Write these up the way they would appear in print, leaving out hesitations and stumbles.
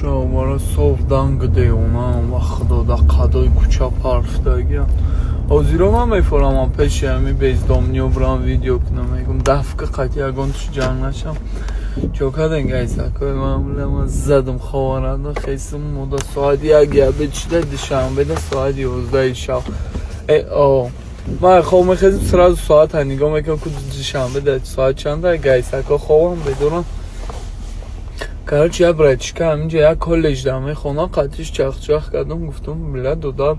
Шабара соф данг девонаам, ва худо, да қадои кӯча парфтагиам. Ҳозиро ман мефорамам пеши ҳами бездомниё бирам видео кунам, мегум дафка қати ягон туш ҷанг нашам. Чо карден, гайсакои ман? Ман задам ховарадо хесим муда соати як ябед шида, душанбеда соати 11 шаб. Э, о ман хоб мехезим, сразу соата нигоҳ мекунам, ку душанбеда соат чанда. Гайсако хобам бедорам. Короче, як братишка ҳаминҷа як коллеҷ да мехонам, қатиш чахчах кардам, гуфтам: «Бля, додар,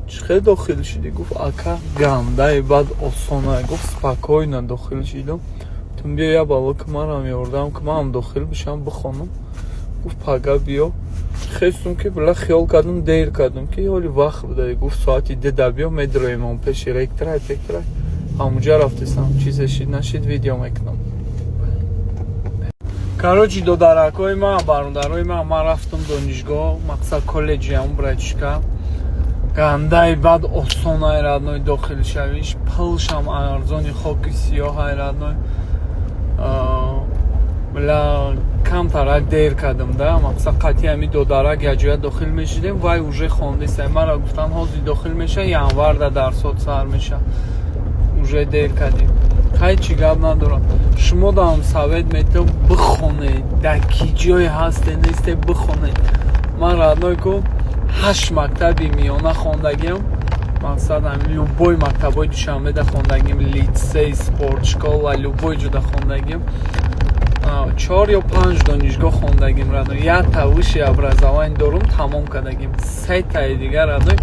чӣ хел дохил шидӣ?» Гуфт: «Ака, гандаи бад осона». Гуфт: «Спокойно дохил шидам». Гуфтам: «Биё, я бало ки манам ёрдам ки манам дохил бишам, бихонам». Гуфт: «Пага биё». Хестум ки, бля, хиёл кардам, дер кардам, ки ҳоли вақт буда. Гуфт: «Соати 2 да биё, медроем он пеши ректора пектора». Ҳамуҷа рафтесам, чизе шид нашид, видео мекунам. Короче, додаракҳои ман, бародарои ман, ман рафтам донишгоҳ, мақсад коллеҷи ҳамун братишка. Гандаи бад осон ай, родной, дохил шавиш, пулшам арзони хоки сиёҳ ай, родной. Бля, камтарак дер кардам да, мақсад қатъи ҳами додарак якҷоя дохил мешидем, вай уже хондеса. Мара гуфтан, ҳозир дохил меша, январда дарсот сар меша. Уже дер кардем. Хай, чӣ гап надорам. Шумо дам совет метавон, бихонед, дар ки ҷое ҳасте несте, бихонед. Ман, родной, ку ҳашт мактаби миёна хондагиам, мақсад любой мактабҳои Душанбеда хондагим, литсей, спортшкола, любой ҷода хондагим, чор ё панҷ донишгоҳ хондагим, родной. Якта высшее образование дорум, тамом кардагим, сетаи дигар, родной,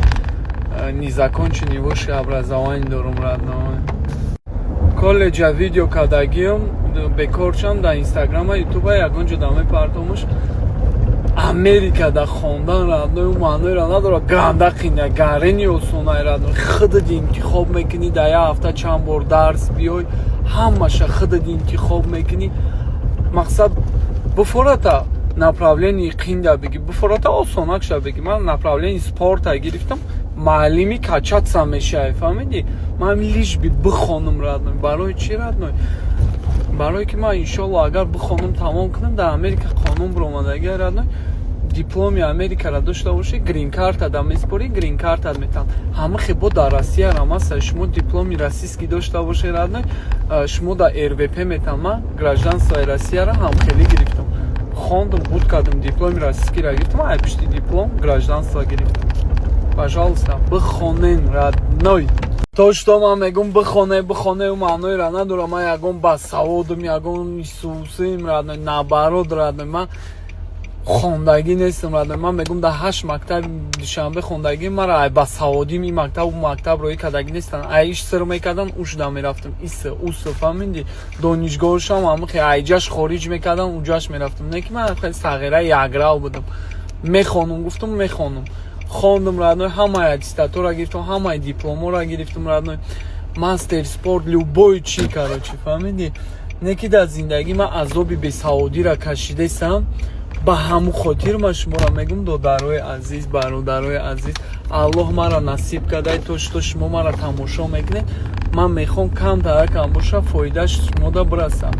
незаконченный высшее образование дорум, родной. Коллеҷа видео кардагиам, бекорчам, дар Инстаграма, Ютуба, ягон ҷо да мепартомуш. Америкада хондан, родной, маъноеро надорад, ганда қина гарени осонай, родной. Худат интихоб мекунӣ, дар як ҳафта чанд бор дарс биёй, ҳамаша худат интихоб мекунӣ. Мақсад, буфората направление қинда бигӣ, буфората осонакша бигӣ. Ман направление спорта гирифтам, маълими качаться мешавӣ, фаҳмидӣ? Ман лишь бы бихонам, родной. Барои чӣ, родной? Барое ки ман, иншолло, агар бихонам, тамом кунам, дар Америка қонун биромадагӣ, родной, дипломи Америкаро дошта бошӣ, грин-карта да меспорӣ, грин-карта метан. Ҳама хебо дар Россия рамаса, шумо дипломи российский дошта бошӣ, родной, шумо дар РВП метан. Ман гражданствои Россияро ҳамхелӣ гирифтам, хондум, буд кардам, дипломи российскийро гирифтам, ай пишти диплом гражданство гирифтам. Пожалуйста, бихонен, родной. То что ман мегум бихоне, бихоне, маъноеро надорам ман ягон басаводум, ягон исусим, родной, наоборот, родной, ман хондагӣ нестам, родной. Ман мегум, дар ҳашт мактаби Душанбе хондагӣ, мара ай басаводим ин мактаб, мактаб роӣ кардагӣ нестан. Ай иш сир мекардан, ушда мерафтам, иса уса, фаҳмидӣ? Донишгоҳшам ҳамихе айҷаш хориҷ мекардан, уҷаш мерафтам. Не ки ман хеле сағира яграв будам. Мехонум, гуфтум, мехонум, хондум, родной, ҳамаи аттестатора гирифтам, ҳамаи дипломоро гирифтам, родной, мастер спорт, любой чи, короче, фаҳмидӣ? Не ки дар зиндагӣ ман азоби бесаводиро кашидесам. Ба ҳамун хотир ман шуморо мегум, додарои азиз, бародарои азиз, Аллоҳ маро насиб кардай, то что шумо маро тамошо мекунед. Ман мехоҳам камтаракам боша, фоидааш шумода бираса.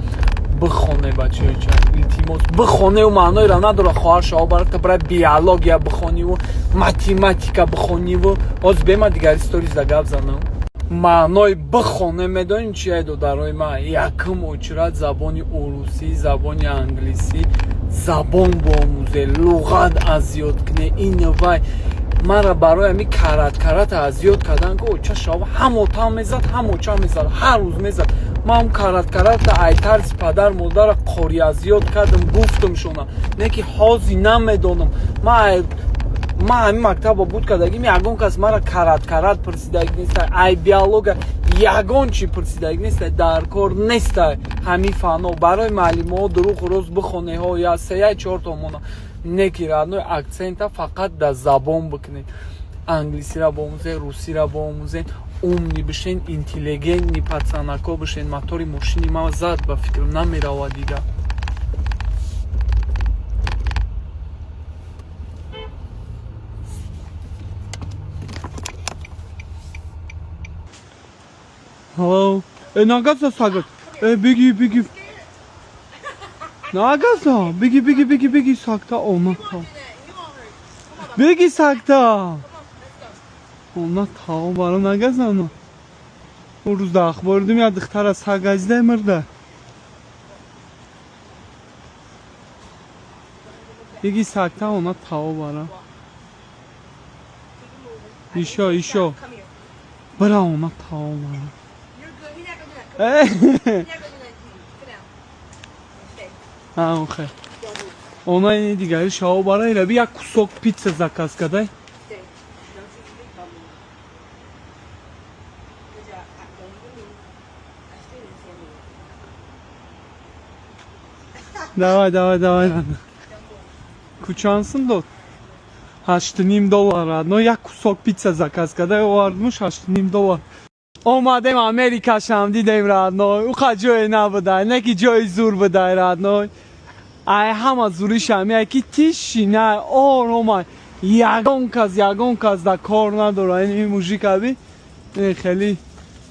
Бихоне, бачаёча, илтимос, бихонеу маъноеро надорад, хоҳар шаҳо, барата бира биология бихониву математика бихониву. Ҳозир бема дигари сторизда гап занам. Маънои бихоне медонем чия, додарои ман? Якум очередь забони урусӣ, забони англисӣ, забон боомӯзе, луғат аз ёд куне. Ин вай мара барои ҳами карат карата аз ёд кардан ки оча шава ҳам отам мезад, ҳам оча мезад, ҳар рӯз мезад. Ман карат карата ай тарси падар модара қори аз ёд кардам, гуфтам шона. Не ки ҳози намедонам. Ман ҳамин мактабо буд кардагим, ягон кас мара карат карат пурсидаги неста, ай биолога ягон чи пурсидаги неста. Дар кор неста ҳамин фанҳо барои маълимоҳо. Дурӯғ рӯз бихонеҳо я сея чор томона. Не ки, родной, акцента фақат дар забон бикунед, англисиро боомӯзед, русиро боомӯзед, умный бишен, интеллигентный пацанако бишен. Мотори мошини ма зад, ба фикрам, намеравад дига. Hello. Нагаза сагат. Беги, беги. Нагаза. Биги, биги, биги, биги, сагта. Она та. Биги, сагта. Она та бара нагазана. Он рӯз дар ахбор дидем, як духтара саг газида мирда. Биги, сагта, она тао бара. Ещё, ещё. Come here. Бара, она тао бара. You're good. He's not gonna do that. Come here. He's not gonna do that to you. Sit down. Stay. А, охе. Don't move. Она ини дигари шао бара ира би як кусок пицца заказ кадай. Stay. Don't you even don't move. Good job. Don't even move. I still didn't say move. Давай, давай, давай. Кучансын дод? 8,5 доллар, родной, як кусок пицца заказ кадай, овардмуш 8,5 доллар. Омадем, Америкашам дидем, родной. Уқа ҷое набудай, не ки ҷои зур будай, родной. Ай ҳама зуришам яке ки тишина, оромай, ягон кас, ягон кас да кор надора. Ин мужик аби хеле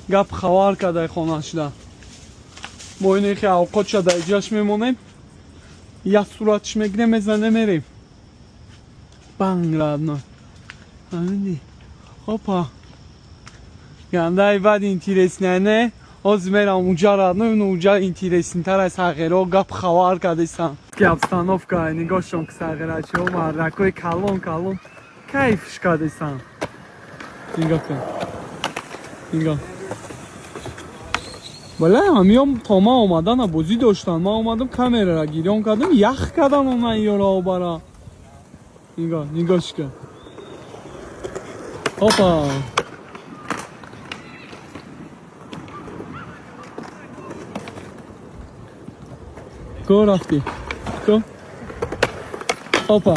гап хабар кадай хона шуда. Мо ин хе авқотша дар ҷаш мемонем, як суратш мегирем, мезанем, мерем. Банг, родной. Фаҳмидӣ? Опа, гандаи бад интересный, не? Ҳозир мерам уҷа, родной, уҷа интересный тар аз ҳақиро гап хабар кардесам. Ки обстановка, нигоҳшон ки, сағирачиҳо, мардакҳои калон калон кайфш кардесам. Нигоҳ кун, нигоҳ. Бале, ҳамиём то ман омадана бозӣ доштан. Ман омадам, камерара гирён кардам, ях кардам она ёро бара. Нигоҳ, нигоҳш кун. Опа. Ко рафтӣ? Ко? Опа.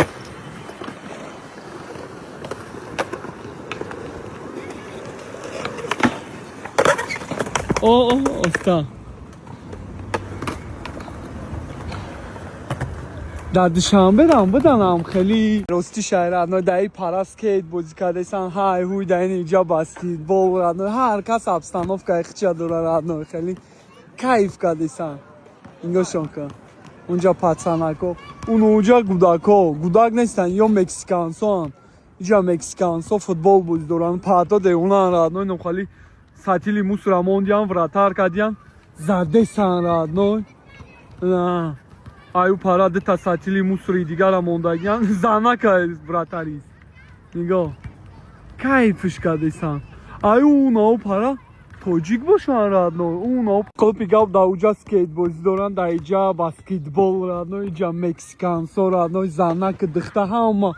О, о, оста. Дар Душанбе рам буданам, хеле рости шаҳр, родной, даи пара скейт бозӣ кардесан, ҳай ҳуй, дар ин инҷа баскетбол, родной, ҳар кас обстановка и хича дора, родной, хеле кайф кардесан. Нигоҳшон кун. Унҷа пацанако, он унҷа гудако, гудак нестан, ё мексикансоан. Иҷа мексикансо футбол бозӣ доранд, паҳто девонан, родной, но хали сатили мусора мондиан, вратарь кардиан, задесан, родной. На. Аю пара дута сатили мусори дигара мондагиан, занака вратарь ист. Нигоҳ. Кайфш кардесан. Аю унау пара тоҷик бошанд, родной. Унау клупи гап дар уҷа скейт бозӣ доранд, дар иҷа баскетбол, родной, иҷа мексикансо, родной, занак, духта, ҳама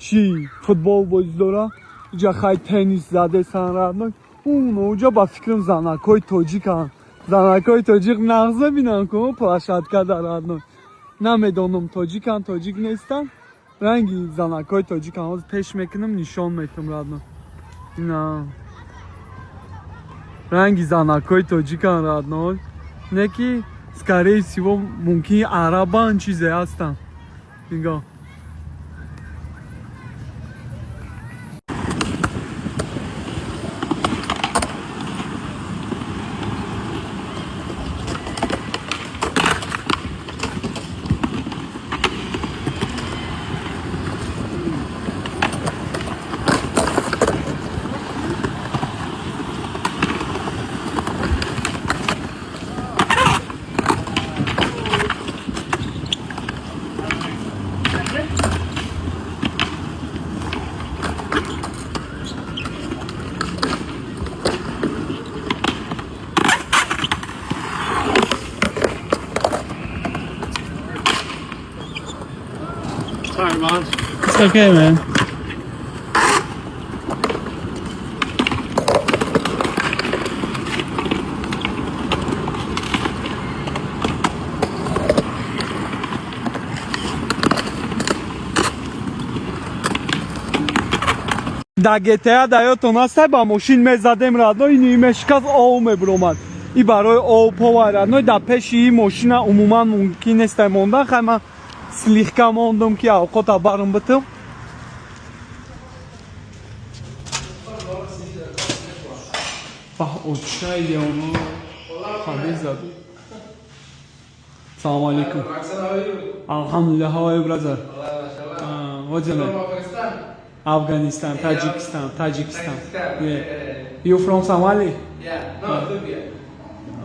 чӣ футбол бозӣ доранд. Иҷа хай теннис задесан, родной. Уно уҷа ба фикрам занакҳои тоҷиканд. Занакҳои тоҷик нағз мебинанд ку площадка дар, родной. Намедонам, тоҷиканд, тоҷик нестанд. Ранги занакҳои тоҷиканд. Ҳозир пеш мекунам, нишон метам, родной. На. Ранги занакҳои тоҷиканд, родной. Не ки, скорее всего, мумкин арабан, чизе ҳастанд. Нигоҳ. Sorry, man. It's okay, man. Да GTA да ёдтон ҳастай, ба мошин мезадем, родной, нимешкаф ов мебуромад. И барои ов повай, родной, дар пеши и мошина умуман мумкин нестай мондан. Хай, ман слегка мондум, ки авқота барм битим. Бах, очай леоно хабе зад. Салом алейкум. Alhamdulillah, how are you, brother? What's your name? Afghanistan, Tajikistan, Tajikistan. Yeah. You from Somali? Yeah, no, Ethiopia.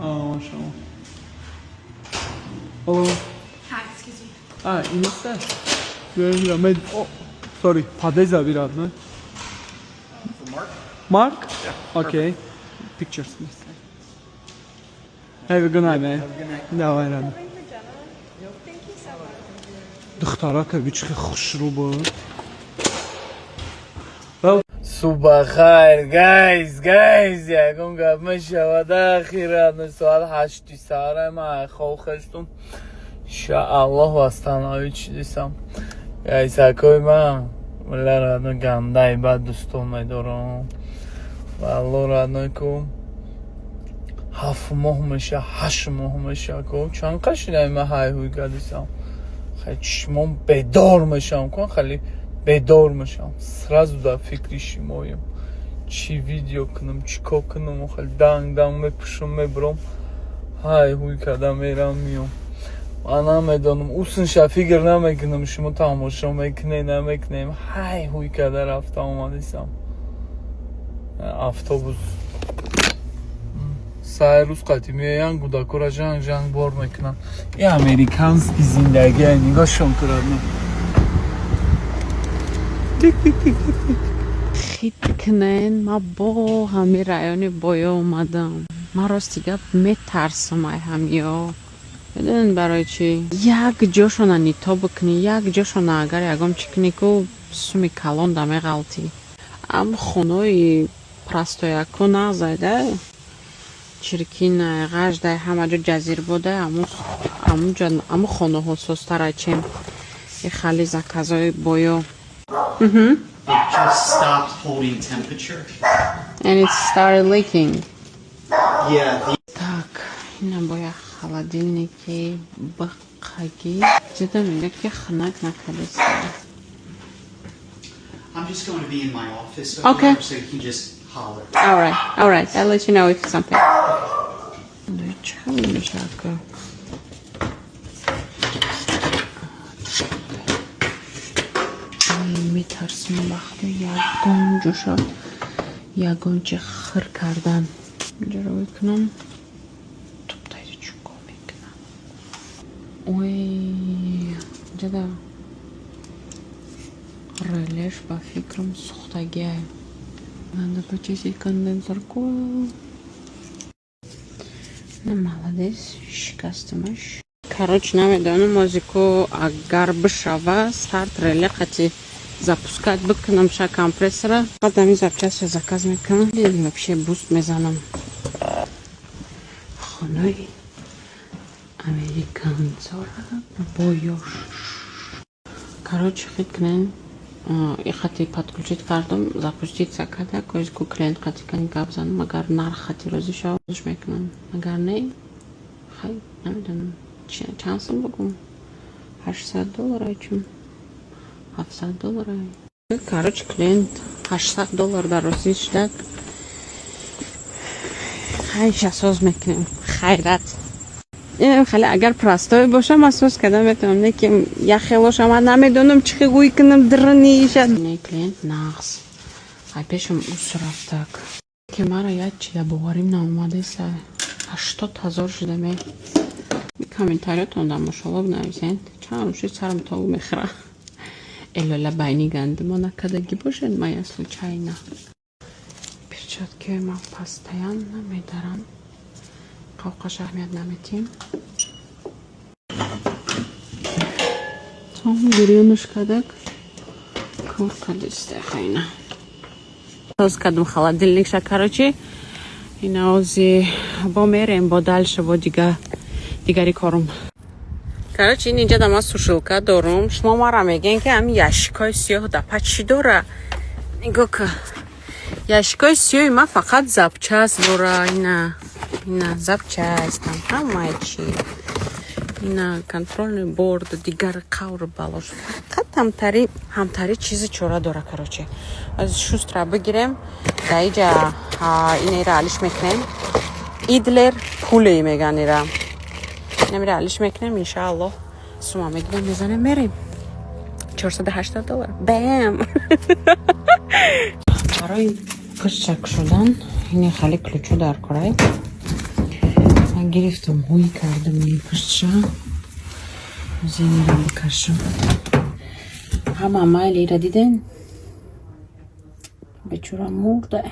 Oh, mashallah. Hello. Hi, excuse me. А, инеста? Мед. Oh, sorry, подъезда бирад, не? Mark? Mark? Okay. Pictures, please. Have a good night, man. Давай, рада. Духтарака бичхи хушрӯ буд. Субахайр, guys, guys, ягон гап мешавад. Ахират соат 8-и саҳара ман хоб хестум. Иншааллоҳ, восстановить шидисам. Guys, акои ман бля, родной, гандаи бад дӯстон медорам. Валло, родной, ку 7 моҳ меша, 8 моҳ меша, ку чанд қашидаи ман ҳайҳуй кардисам. Хеле чишмон бедор мешавам, ку хеле бедор мешавам, сразу дар фикри шумоем, чӣ видео кунам, чӣ кор кунам. Хеле данг данг мепӯшам, мебурам, ҳай ҳуй карда мерам, миём. Ман намедонам, усунша фикр намекунам, шумо тамошо мекунед, намекунем. Ҳай ҳуй карда рафта омадисам. Автобус сай рӯз қатӣ меоянд, гудакора жанг жанг бор мекунанд. И американский зиндагия, нигоҳшон кунад. Тик тик тик тик тик. Хит кунен, ма бо ҳами райони боё омадам. Ман рости гап метарсам ай ҳамиё. Медонед барои чӣ? Як ҷошона нито бикунӣ, як ҷошона агар ягон чӣ кунӣ, ку суми калон да меғалтӣ. Ам хонаи простояку нағзайда, чиркинай, ғаждай, ҳама ҷо ҷазирбодай, амуҷа аму хонаҳо созтарай, чем и хали заказои боё. It just stopped holding temperature. And it started leaking. Yeah, the Так, ина бо як холодильники биққагӣ зида мегӯяд, ки хунак накардест. I'm just going to be in my office over Okay. there, so you can just holler. All right. I'll let you know if something. Чӣ хеле мешавад ка? Метарсим вақте ягон ҷоша ягон чи хир кардан. Инҷаро мекунам. Туптайди чӯко мекунам. Ой, ҷада релеш ба фикрам сӯхтагиай. Надо почистить конденсор койл. На, молодец, шикастамаш. Короче, намедонам, озико агар бишава, старт реле қати запускать бикунам ша компрессора. Баъд ҳамин запчастья заказ мекунам. Или вообще буст мезанам. Хонаи американцора боёш. Короче, хит кунен, и хати подключить кардам, запуститься карда, коз ку клиент хати кани гап занам, агар нарх хати розӣ шава, мекунам. Агар не, хай, намедонам. Чанд сум бугум? 800 доллар чун? 700 доллар. Короче, клиент 800 доллар дар розӣ шудак. Хайша соз мекунем. Хайрат. Хеле агар простой боша, ман соз карда метавонам, не ки як хелоша ман намедонам чӣ хел гӯй кунам дирниша. Не, клиент нағз. Ай пешам ус рафтак. Ки мара як чида боварим наомадеса. 80 000 шуда ме. Комментариятон дар мошолло бинависед. Чанд рӯзи сарам тог мехӯра. Элола байни гандумо накардагӣ бошед, ман я случайно. Перчаткиҳои ман постоянно медарам. Қавқаш аҳамият наметиҳем. Том гирёнаш кардак. Кор кардиста хайна. Соз кардам холодильникша, короче. Ина ози бо мерем, бо дальше, бо дига дигари корум. Короче, ин инҷа да ман сушилка дорум. Шумо мара мегӯен, ки ҳамин ящикҳои сиёҳ дапа чӣ дора? Нигоҳ ка. Ящикҳои сиёҳи ман фақат запчасть дора. Ина, ина запчасть там ҳамаи чӣ. Ина контрольный борд, дигар қавр балош. Фақат ҳамтари ҳамтари чизи чора дора, короче. Аз шустра бигирем, дар иҷа инера алиш мекунем. Idler pulley меган ира. Намира алиш мекунем, иншааллоҳ. Сума мегирем, мезанем, мерем. 480 доллар. Бэм! Барои пуштчак шудан ини хали ключу дар корай. Ман гирифтам, ҳуй кардам ин пуштша. Зинира бикашам. Ҳама майлира диден? Бечора мурда.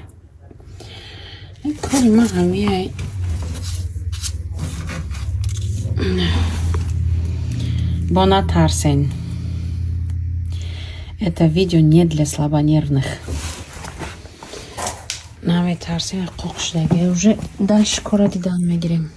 Ин кори ман ҳамияй. Бо натарсен. Это видео не для слабонервных. Наметарсем, қоқ шудаги. Уже дальше кора дидан мегирем.